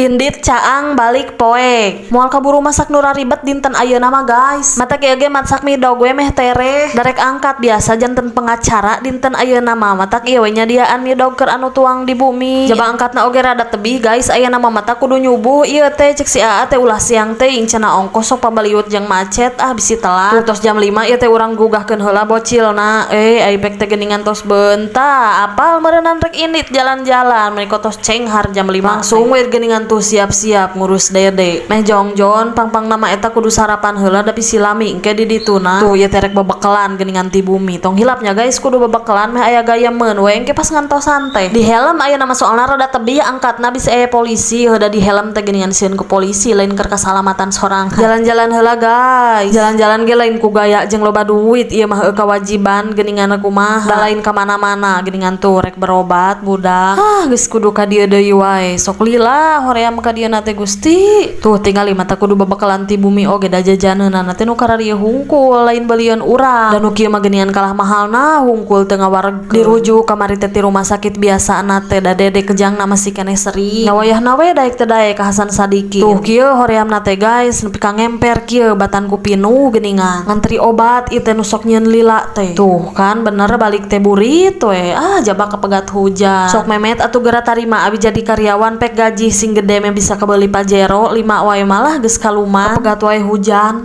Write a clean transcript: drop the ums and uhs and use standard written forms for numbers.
Indit caang balik poek. Moal kaburu masak nu raribet dinten ayeuna mah, guys. Matak ieu ge masak midog we meh tereh. Darek angkat biasa janten pengacara dinten ayeuna mah. Matak ieu we nyadiaan midog keur anu tuang di bumi. Jaba angkatna oge rada tebih, guys, ayeuna mah, matak kudu nyubuh ieu teh. Cek si Aa teh ulah siang teuing cenah, ongkos sok pabaliut jeung macet, ah, bisi telat. Tuh, tos jam 5 ieu teh, urang gugahkeun heula bocilna. Eh, ai pek teh geuningan tos beunta. Apal meureunan rek indit jalan-jalan, meuni tos cenghar jam 5. Langsung we geuningan tuh siap-siap ngurus dede. Meh jongjon pang-pang nama eta kudu sarapan heula, da bisi lami engke di dituna. Tuh, ieu teh rek bebekelan geuningan ti bumi. Tong hilapnya, guys, kudu bebekelan meh aya gayemeun we engke pas ngantosan teh. Di helm ayeuna mah, soalna rada tebih angkatna, bisi aya polisi. Heuda di helm teh geuningan sieun ku polisi, lain keur kasalamatan sorangan. Jalan-jalan heula, guys. Jalan-jalan ge lain ku gaya jeung loba duit ieu mah, heueuh kewajiban geuningan kumaha. Da lain ka mana-mana geuningan tuh, rek berobat budak. Ah, geus kudu ka dieu deui wae. Sok lila hoream ka dieu teh, Gusti. Tuh tinggal mata kudu bebekelan ti bumi oge, da jajaneunana teh nu kararieu hungkul, lain belian urang. Dan nu kieu mah geuningan kalah mahalna hungkul, teu ngawareg. Dirujuk kamari teh ti rumah sakit biasana teh, da dede kejangna masih keneh seri. Nya wayahna we daek teu daek ka Hasan Sadikin. Tuh kieu horeamna teh, guys, nepi ka ngemper kieu batan ku pinuh geuningan. Ngantri obat ieu teh nu sok nyieun lila teh. Tuh kan bener balik teh burit we. Ah, jaba kapegat hujan. Sok memet atuh geura tarima abi jadi karyawan, pek gaji sing gede meh bisa kebeli Pajero 5 wae malah geus kaluman. Kapegat wae hujan.